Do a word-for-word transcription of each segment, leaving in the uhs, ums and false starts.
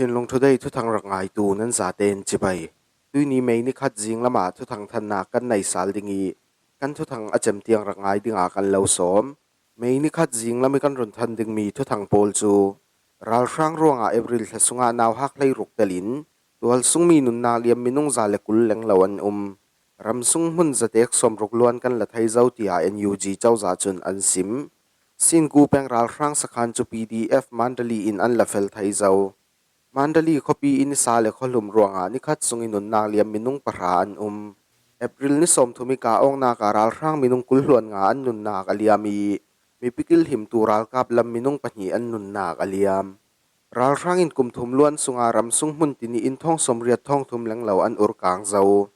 Thinlung Today thuthang rak ngaitu nan zaten chibai. Tuini May ni khat zing lama thuthang thanna kan nei sal ding i, kan thuthang a cem tiang rak ngai dinga kan lo sawm. May ni khat zing lam i kan run than ding mi thuthang pawl cu, ralhrang ruangah April thla sungah nauhak hleiruk telin tualsungmi nunnak liam minung za le kul lenglo an um. Ramsung hmun zatek sawmruk luan kan la thei zo, tiah N U G cozah cun an sim. Singku peng ralhrang sakhan cu P D F Mandali in an la fel thei zo. Mandali khuapi i nisa le khuahlum ruangah nikhat sung i nunnak liam minung pahra an um. April ni sawmthum i kah awknak ah ralhrang minung kul hluan nga an nunnak a liam i, mipi kilhimtu ralkap lam minung pahnih an nunnak a liam. Ralhrang in kum thum luan sungah ramsung hmun tin i inn thawng sawmriat thawng thum lenglo an ur kang zo.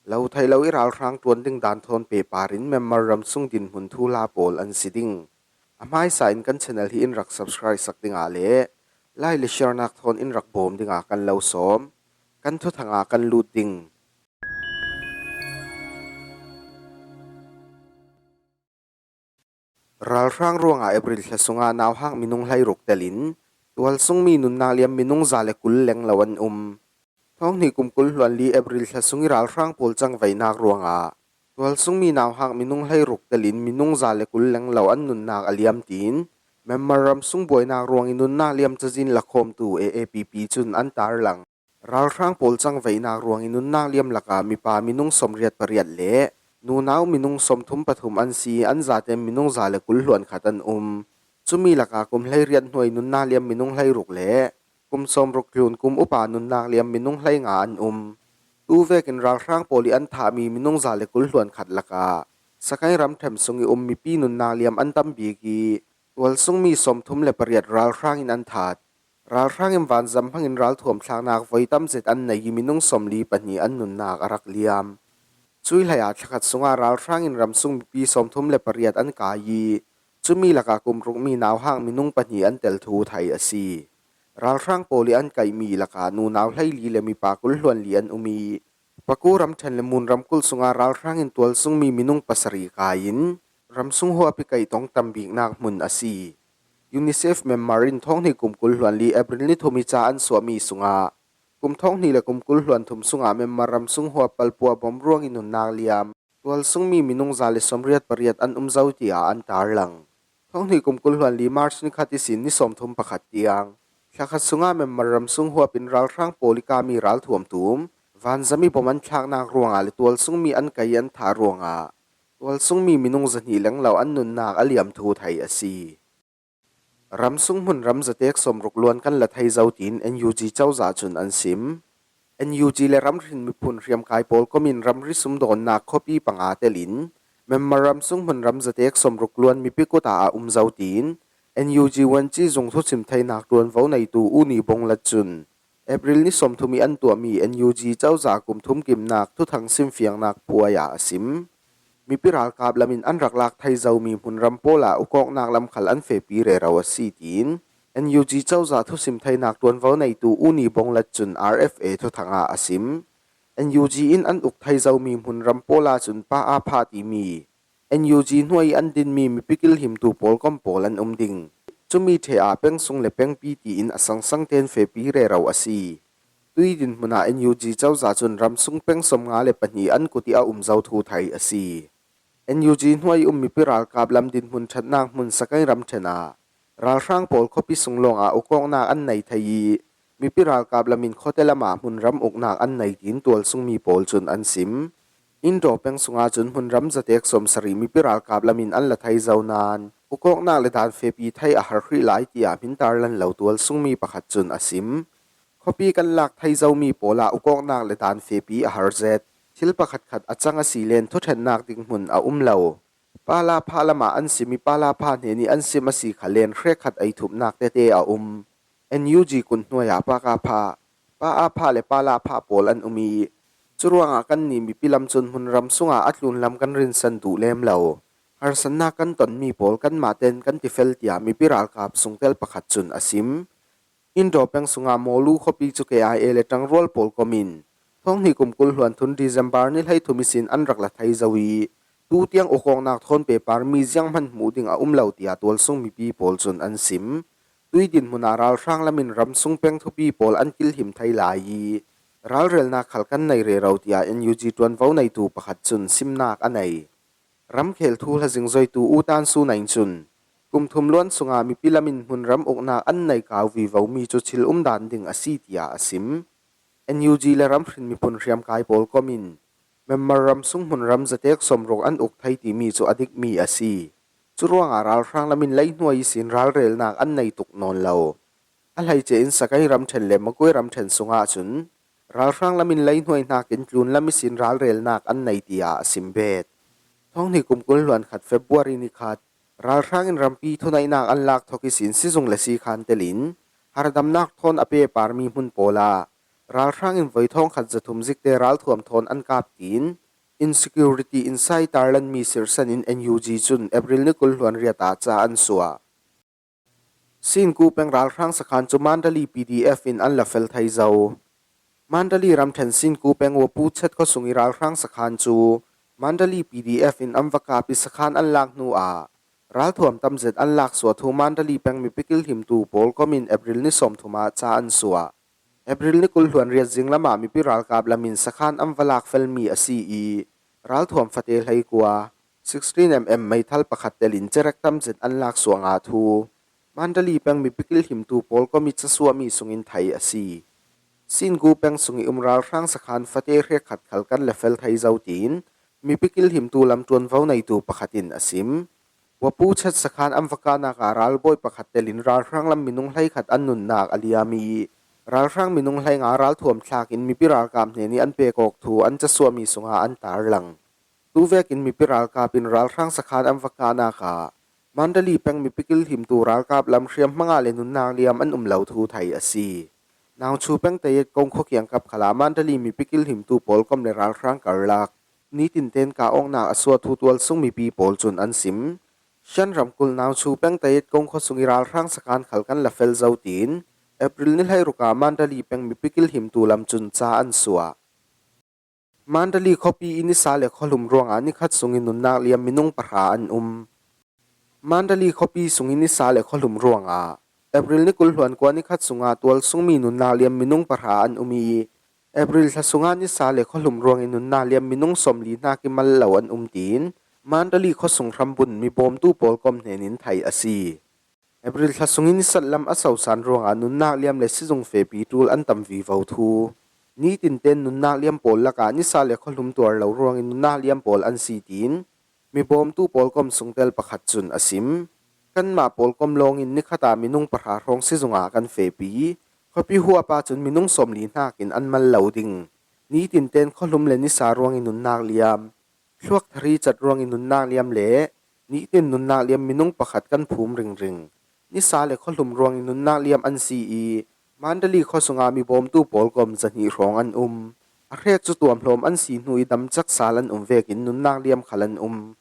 Lo theih lo i ralhrang ṭuan ding dan thawn pehpar in Myanmar ramsung dinhmun thuhla pawl an si ding. A hmaisa in kan channel hi in rak subscribe sak dingah le like le share nak thawn in rak bawm dingah kan lo sawm. Kan thuthang ah kan lut ding. Ralhrang ruangah April thla sungah nauhak minung hleiruk telin tualsungmi nunnak liam minung za le kul lenglo an um. Thawng hnih kum kul hluan li April thla sung i ralhrang pawl cangvaihnak ruangah tualsungmi nauhak minung hleiruk telin minung za le kul lenglo an nunnak a liam, tiin Myanmar ramsung buainak ruang i nunnak liam cazin lakhawmtu A A P P cun an tarlang. Ralhrang pawl cangvaihnak ruang i nunnak liam lakah mipa minung sawmriat pariat le nunau minung sawmthum pathum an si i, an zaten minung za le kul hluan khat an um. Cumi lakah kum hleiriat hnuai nunnak liam minung hleiruk le kum sawmruk tlun kum upa nunnak liam minung hleinga an um. Tuvekin ralhrang pawl i an thahmi minung za le kul hluan khat lakah Sagaing ramṭhen sung i um mipi nunnak liam an tam bik i, tualsungmi sawmthum le pariat ralhrang in an that. Ralhrang in vanzam hmangin ralthuam thlaknak voi tam zet an nei i, minung sawmli pahnih an nunnak a rak liam. Cui hleiah thlakhat sungah ralhrang in ramsung mipi sawmthum le pariat an kai i, cumi lakah kum rukmi nauhak minung pahnih an tel thu thei a si. Ralhrang pawl i an kaihmi lakah nunau hleili le mipa kul hluan li an um i, Paku ramṭhen le Mun ramkulh sungah ralhrang in tualsungmi minung pasarih kai in ramsung huap i kaih tong tam biknak hmun a si. UNICEF Myanmar in thawng hnih kum kul hluan li April ni thum i ca an suahmi sungah kum thawng hnih le kum kul hluan thum sungah Myanmar ramsung huap palpua bom ruang i nunnak liam tualsungmi minung za le sawmriat pariat an um zo, tiah an tarlang. Thawng hnih kum kul hluan li March ni khat ihsin ni sawmthum pakhat tiang thlakhat sungah Myanmar ramsung huap in ralhrang pawl i kami ralthuam tum vanzam i bom an thlaknak ruangah le tualsungmi an kai an thah ruangah tualsungmi minung zahnih lenglo an nunnak a liam thu thei a si. Ramsung hmun ram zatek sawmruk luan kan la thei zo, tiin N U G cozah cun an sim. N U G le ramhrin miphun hriamkai pawl kom in ramri sumdawnnak khuapi panga telin Myanmar ramsung hmun ram zatek sawmruk luan mipi kuta a um zo, tiin N U G Wanci zung thusim theinak ṭuanvo neitu U Ni Bawng Lat cun April ni sawmthum i an tuahmi N U G cozah kum thum kimnak thuthang simfiangnak puai ah a sim. Mipi ralkap lam in an rak lak thei zomi hmunram pawl ah ukawknak lam khal an fehpi rero a si, tiin N U G cozah thusim theinak ṭuanvo neitu U Ni Bawng Lat cun R F A thuthang ah a sim. N U G in an uk thei zomi hmunram pawl ahcun Pa Aa Pha timi N U G hnuai i an dinmi mipi kilhimtu pawlkom pawl an um ding. Cumi ṭhe ah peng sung le pengpi tiin a sangsang tein fehpi rero a si. Tui dinhmun ah N U G cozah cun ramsung peng sawmnga le pahnih an kut i a um zo thu thei a si. N U G hnuai i um mipi ralkap lam dinhmun ṭhatnak hmun Sagaing ramṭhen ah ralhrang pawl khuapi sung lawngah ukawknak an nei thei i, mipi ralkap lam in khuate lamah hmunram uknak an nei, tiin tualsungmi pawl cun an sim. Indo peng sungah cun hmunram zatek sawmsarih mipi ralkap lam in an la thei zo nain ukawknak le dan fehpi thei a har hrih lai, tiah hmintar lan lo tualsungmi pakhat cun a sim. Khuapi kan lak thei zomi pawl ah ukawknak le dan fehpi a har zet. Thil pakhatkhat a cang a si len thuṭhennak ding hmun a um lo. Pa Aa Pha lamah an sim i, Pa Aa Pha hnen i an sim a si kha len hrekkhat ei thupnak tete a um. N U G kun hnuai ah Pa Aa Pha, Pa Aa Pha le Pa Aa Pha pawl an um i, curuangah kannih mipi lam cun hmunram sungah a tlunlam kan rinsan duh lem lo. Harsatnak kan tonmi pawl kanmah tein kan ti fel, tiah mipi ralkap sungtel pakhat cun a sim. Indo peng sungah Mawlu khuapi cu K I A le ṭangrual pawl kom in thawng hnih kum kul hluan thum December ni hleithum ihsin an rak la thei zo i, tutiang ukawknak thawn pehpar mi zianghman hmuh ding a um lo, tiah tualsung mipi pawl cun an sim. tui dinhmunah ralhrang lamin ramsung peng thupi pawl an kilhim thei lai i, ralrelnak khal kan nei rero, tiah N U G ṭuanvo neitu pakhat cun simnak a nei. Ramkhel thu hla zingzoitu U Tan Su Naing cun, kum thum luan sungah mipi lamin hmunram uknak an nei kau vivomi cu thil umdan ding a si, tiah a sim. N U G le ramhrin miphun hriamkai pawl kom in Myanmar ramsung hmunram zatek sawmruk an uk thei timi cu a dikmi a si. Curuangah ralhrang lamin leihnuai ihsin ralrelnak an nei tuk nawn lo. A hleice in Sagaing ramṭhen le Magway ramṭhen sungah cun ralhrang lamin leihnuai hnakin tlunlam ihsin ralrelnak an nei, tiah a sim bet. Thonghnih kum kul hluan khat February ni khat, ralhrang in rampi thuneihnak an lak thok ihsin sizung le sikhan telin hardamnak thawn a pe parmi hmun pawl ah ralhrang in voi thawngkhat zathum zikte ralthuam thawn an kap, tiin insecurity insider lanmi sirsan in N U G cun April ni kul hluan riat ah ca an suah. Sinku peng ralhrang sakhan cu Mandali P D F in an la fel thei zo. Mandali ramṭhen Sinku peng Wapu Chet khuasung i ralhrang sakhan cu Mandali P D F in an va kap i sakhan an lak hnu ah ralthuam tamzet an lak suah thu Mandali peng mipi kilhimtu pawl kom in April ni sawmthum ah ca an suah. April ni kul hluan riat zinglam ah mipi ralkap lamin sakhan an va lak felmi a si i, ralthuam fate hleikua, sixteen M M meithal pakhat telin cerek tamzet an lak suah ngah thu Mandali peng mipi kilhimtu pawl kom i casuahmi sungin thei a si. Sinku peng sung i um ralhrang sakhan fate hrekkhat khal kan la fel thei zo, tiin mipi kilhimtu lam ṭuanvo neitu pakhat in a sim. Wapu Chet sakhan an va kahnak ah ralbawi pakhat telin ralhrang lam minung hleikhat an nunnak a liam i, ralhrang minung hleinga ralthuam thlak in mipi ralkap hnen i an pek awk thu an casuahmi sungah an tarlang. Tuvekin mipi ralkap in ralhrang sakhan an va kahnak ah Mandali peng mipi kilhimtu ralkap lam hriamhmang ah le nunnak liam an um lo thu thei a si. Nauchu peng Tayet kong khua kiangkap khalah Mandali mipi kilhimtu pawl kom le ralhrang karlak nitin ten kah awknak a suah thu tualsung mipi pawl cun an sim. Shan ramkulh Nauchu peng Tayet kong khuasung i ralhrang sakhan khal kan la fel zo, tiin April ni hleiruk ah Mandali peng mipi kilhimtu lam cun ca an suah. Mandali khuapi i nisa le khuahlum ruangah nikhat sungin nunnak liam minung pahra an um. Mandali khuapi sungin nisa le khuahlum ruangah April ni kul hluan kua nikhat sungah tualsungmi nunnak liam minung pahra an um i, April thla sungah nisa le khuahlum ruangin nunnak liam minung sawmli hnak i mal lo an um, tiin Mandali khuasung hrambun mibawmtu pawl kom hnenin theih a si. April thla sungin nisat lam a sosan ruangah nunnak liam le sizung fehpi ṭul an tam vivo thu, nitin ten nunnak liam pawl lakah nisa le khuahlum tuar lo ruangin nunnak liam pawl an si, tiin mibawmtu pawl kom sungtel pakhat cun a sim. Kanmah pawl kom lawngin nikhat ah minung pahra hrawng sizung ah kan fehpi. Khuapi huapa cun minung sawmli hnakin an mal lo ding. Nitin ten khuahlum le nisa ruangin nunnak liam, thluak thari cat ruangin nunnak liam le nitin nunnak liam minung pakhat kan phum ringring. Nisa le khuahlum ruangin nunnak liam an si i, Mandali khuasungah mibawmtu pawl kom zahnih hrawng an um. A hrek cu tuamhlawm an si hnu i damcak sal an um vekin nunnak liam khal an um.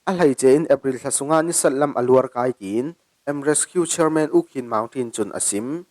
A hleice in April thla sungah nisat lam a luar kai, tiin M Rescue Chairman U Khin Maung Ṭin cun a sim.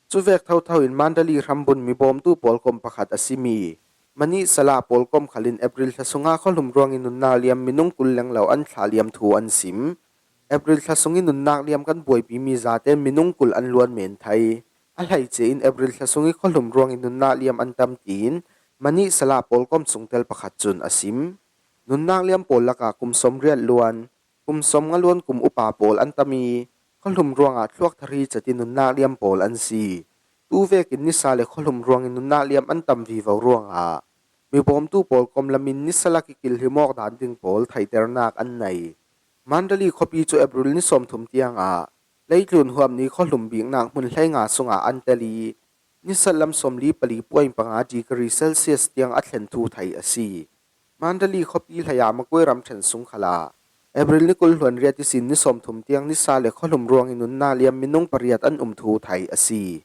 Cuvek thotho in Mandali hrambun mibawmtu pawl kom pakhat a simi Manih Sala pawl kom khalin April thla sungah khuahlum ruangin nunnak liam minung kul lenglo an thlah liam thu an sim. April thla sungin nunnak liam kan buaipimi zate minung kul an luan men thei. A hleice in April thla sungih khuahlum ruangin nunnak liam an tam, tiin Manih Sala pawl kom sungtel pakhat cun a sim. Nunnak liam pawl lakah kum sawmriat luan, kum sawmnga luan kum upa pawl an tam i, khuahlum ruangah thluak thari cat i nunnak liam pawl an si. Tuvekin nisa le khuahlum ruangin nunnak liam an tam vivo ruangah mibawmtu pawl kom lamin nisa lak i kilhim awk dan ding pawl theihternak an nei. Mandali khuapi cu April ni sawmthum tiangah leitlun huap ni khuahlum biknak hmun hleinga sungah an tel i, nisat lam sawmli pali point panga degree Celsius tiang a thlen thu theih a si. Mandali khuapi hleiah Magway ramṭhen sung khalah April ni kul hluan riat ihsin ni sawmthum tiang nisa le khuahlum ruangin nunnak liam minung pariat an um thu theih a si.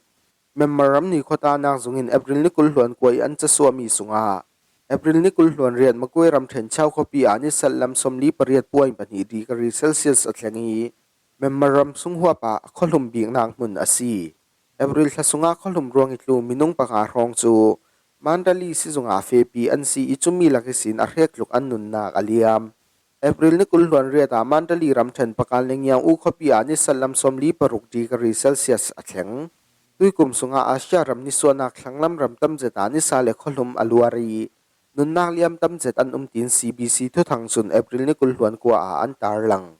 Myanmar ram ni khuatanak zungin April ni kul hluan kua i an casuahmi sungah April ni kul hluan riat Magway ramṭhen Chau khuapi ah nisat lam sawmli pariat point pahnih degree Celsius a thleng i, Myanmar ram sung huap ah khuahlum biknak hmun a si. April thla sungah khuahlum ruang i tlu minung panga hrawng cu Mandali sizung ah fehpi an si i, cumi lak ihsin a hrek tluk an nunnak a liam. April ni kul hluan riat a Mandalay ramṭhen Pakan le Ngiang U khuapi ah ni satlam sawmli paruk degree Celsius a thleng. Tuikum sungah Asia ram nisuahnak thlanglam ram tam zet ah nisa le khuahlum a luar i nunnak liam tam zet an um tiin C B C thuthang cun April ni kul hluan kua ah an tarlang.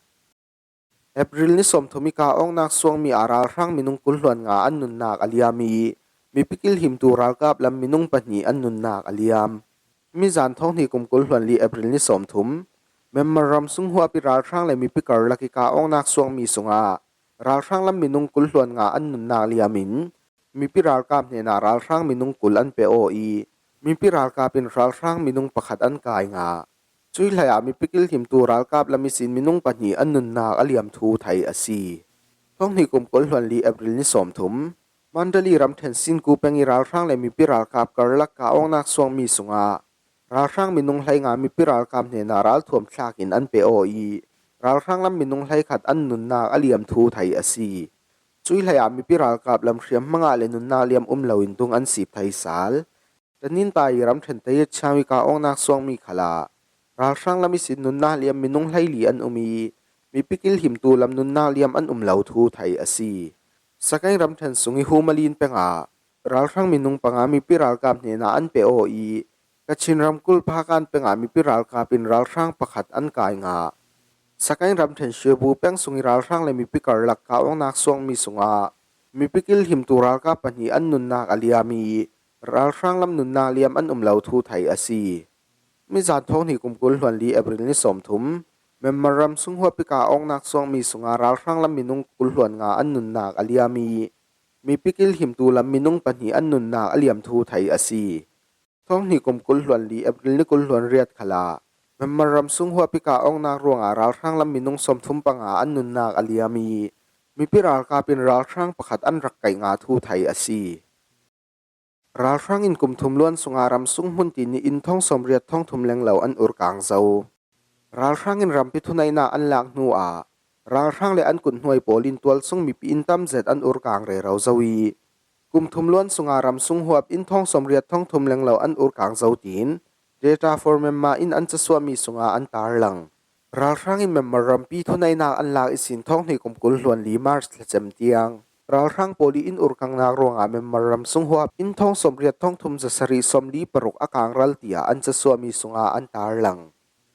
April ni sawmthum i kah awknak suangmi ah ralhrang minung kul hluan nga an nunnak a liam i mipi kilhimtu ralkap lam minung pahnih an nunnak a liam. Mizan thawng hnih kum kul hluan li April ni sawmthum, Myanmar ram sung huap i ralhrang le mipi karlak i kah awknak suangmi sungah ralhrang lam minung kul hluan nga an nunnak liam in mipi ralkap hnenah ralhrang minung kul an pe aw i mipi ralkap in ralhrang minung pakhat an kai ngah. Cui hlei ah mipi kilhimtu ralkap lam ihsin minung pahnih an nunnak a liam thu thei a si. Thawng hnih kum kul hluan li April ni sawmthum, Mandalay ramṭhen Sinku peng i ralhrang le mipi ralkap karlak kah awknak suangmi sungah ralhrang minung hlei nga mipi ralkap hnenah ralthuam thlak in an pe aw i ralhrang lam minung hleikhat an nunnak a liam thu thei a si. Cui hlei ah mipi ralkap lam hriam hmangah le nunnak liam um loin dung an sip thei sal. Taninta i ramṭhen Tayet Chiang i kah awknak suangmi khalah ralhrang lam ihsin nunnak liam minung hleili an um i mipi kilhimtu lam nunnak liam an um lo thu thei a si. Sakaing ramṭhen sung i Humalin pengah ralhrang minung panga mipi ralkap hnenah an pe aw i Kachin ramkulh Phakan pengah mipi ralkap in ralhrang pakhat an kai ngah. Sakaing ramṭhen Shwebo peng sung i ralhrang le mipi karlak kah awknak suangmi sungah mipi kilhimtu ralkap pahnih an nunnak a liam i ralhrang lam nunnak liam an um lo thu thei a si. Mizan thawng hnih kum kul hluan li April ni sawmthum, Myanmar ram sung huap i kah awknak suangmi sungah ralhrang lam minung kul hluan nga an nunnak a liam i mipi kilhimtu lam minung pahnih an nunnak a liam thu thei a si. Thawng hnih kum kul hluan li April ni kul hluan riat khalah Myanmar ram sung huap i kah awknak ruangah ralhrang lam minung sawmthum panga an nunnak a liam i mipi ralkap in ralhrang pakhat an rak kaih nga thu thei a si. Ralhrang in kum thum luan sungah ram sung hmun tin i inn thawng sawmriat thawng thum lenglo an urkang zo. Ralhrang in rampi thuneihnak an lak hnuah ralhrang le an kuthnuai pawl in tualsung mipi inn tam zet an urkang rero zo i kum thum luan sungah ram sung huap inn thawng sawmriat thawng thum lenglo an urkang zo tiin Data for Myanmar in an casuahmi sungah an tarlang. Ralhrang in Myanmar rampi thuneihnak an lak ihsin thawng hnih kum kul hluan li March thlacem tiang ralhrang pawl i inn urkangnak ruangah Myanmar ram sung huap inn thawng sawmriat thawng thum zasarih sawmli paruk a kangral tiah an casuahmi sungah an tarlang.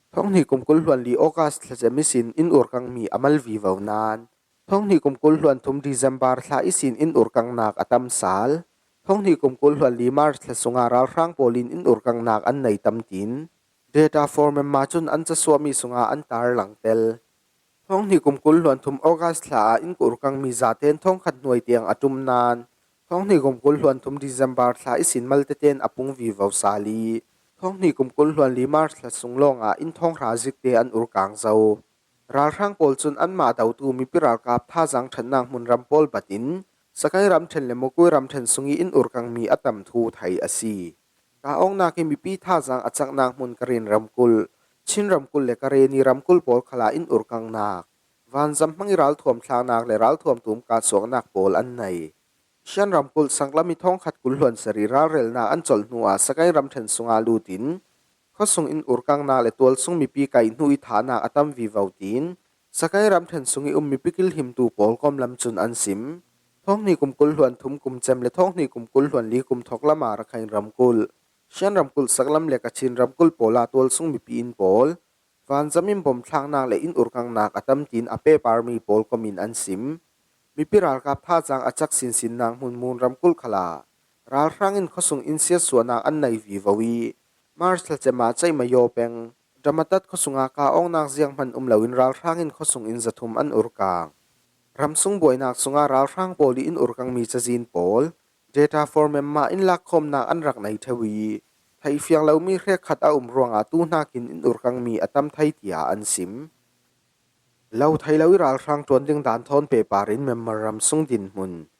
Thawng hnih kum kul hluan li August thlacem ihsin inn urkangmi a mal vivo nain thawng hnih kum kul hluan thum December thla ihsin inn urkangnak a tam sal. Thawng hnih kum kul hluan li March thla sungah ralhrang pawl in inn urkangnak an nei tam tiin Data for Myanmar cun an casuahmi sungah an tarlang tel. Thawng hnih kum kul hluan thum August thla ah inn urkangmi zaten thawng khat hnuai tiang a ṭum nain thawng hnih kum kul hluan thum December thla ihsin malte ten a pung vivo sal i thawng hnih kum kul hluan li March thla sung lawngah inn thawng hra zikte an urkang zo. Ralhrang pawl cun anmah dotu mipi ralkap thazaang ṭhatnak hmun ram pawl batin Sakaing ramṭhen le Mukui ramṭhen sung i inn urkangmi a tam thu thei a si. Kah awknak i mipi thazaang a caknak hmun Karen ramkulh, Chin ramkulh le Karenni ramkulh pawl khalah inn urkangnak, vanzam hmang i ralthuam thlaknak le ralthuam tum kah suaknak pawl an nei. Shan ramkulh Saklam i thawng khat kul hluan sarih ralrelnak an colh hnuah Sakaing ramṭhen sungah lutin khuasung inn urkangnak le tualsung mipi kaih hnu i thahnak a tam vivo tiin Sakaing ramṭhen sung i um mipi kilhimtu pawl kawmlam cun an sim. Thawng hnih kum kul hluan thum kum cem le thawng hnih kum kul hluan li kum thawk lamah Rakhine ramkulh, Shan ramkulh Saklam le Kachin ramkulh pawl ah tualsung mipi inn pawl vanzam in bom thlaknak le inn urkangnak a tam tiin a peparmi pawl kawm in an sim. Mipi ralkap thazaang a cak sinsinnak hmun Mon ramkulh khalah ralhrang in khuasung inn siatsuahnak an nei vivo i March thlacem ah Ceihmayaw peng Damatat khuasungah kah awknak zianghman um loin ralhrang in khuasung inn zathum an urkang. Ramsung buainak sungah ralhrang pawl i inn urkangmi cazin pawl Data for Myanmar in lakkhawmnak an rak nei ṭheu i theihfiang lomi hrekkhat a um ruangah tuhnakin inn urkangmi a tam thei tiah an sim. Lo thei lo i ralhrang ṭuan ding dan thawn pehpar in Myanmar ram sung dinhmun.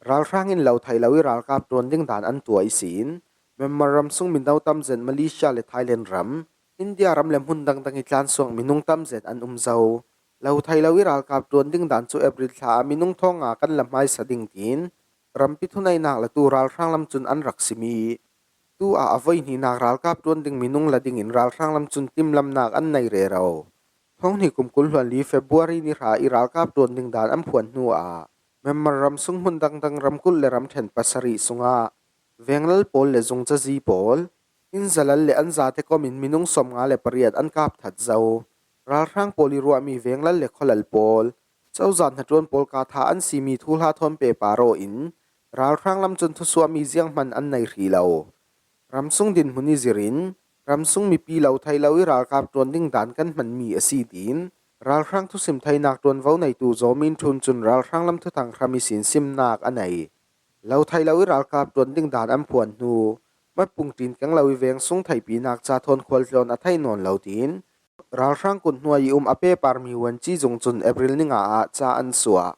Ralhrang in lo thei lo i ralkap ṭuan ding dan an tuah ihsin Myanmar ram sung mino tam zet Malaysia le Thailand ram, India ram le hmun dangdang i tlansuak minung tam zet an um zo. Lo thei lo i ralkap ṭuan ding dan cu April thla ah minung thawng nga kan la hmaisa ding tiin rampi thuneihnak latu ralhrang lam cun an rak sim i tu ah a voihninak ralkap ṭuan ding minung la dingin ralhrang lam cun timlamnak an nei rero. Thonghni kum kul hluan li February ni hra i ralkap tuan ding dan an phuan hnu ah Myanmar ramsung hmun dangdang ramkulh le ramṭhen pasarih sungah venglal pawl le zungcazi pawl, inzalal le an zate komin minung sawmnga le pariat an kap that zo. Ralhrang pawl i ruahmi venglal le khawlal pawl, cozah hnaṭuan pawl kah tha an simi thuhla thawn pehpar aw in ralhrang lam cun thusuahmi zianghman an nei hrih lo. Ramsung dinhmun i zirin ramsung mipi lo thei lo i ralkap tuan ding dan kan hmanmi a si, tiin ralhrang thusim theinak ṭuanvo neitu Zaw Min Htun cun ralhrang lam thuthang hram i sin simnak a nei. Lo thei lo i ralkap tuan ding dan an phuan hnu, matpung ṭin keng lo i veng sung theihpinak ca thawn khualtlawn a thei nawn lo, tiin ralhrang kut hnuai i um a pehparmi Wan Ci Zung cun April ni nga ah ca an suah.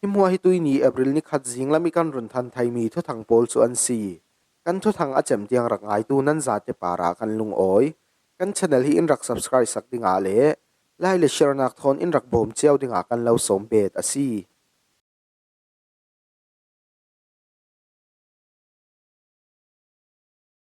Hi hmuah hi tuini April ni khat zinglam i kan run than theimi thuthang pawl cu an si. Kan thuthang a cem tiang rak ngaitu nan zate parah kan lungawi. Kan channel hi in rak subscribe sak dingah le like le share nak thawn in rak bawm cio dingah kan lo sawm bet a si.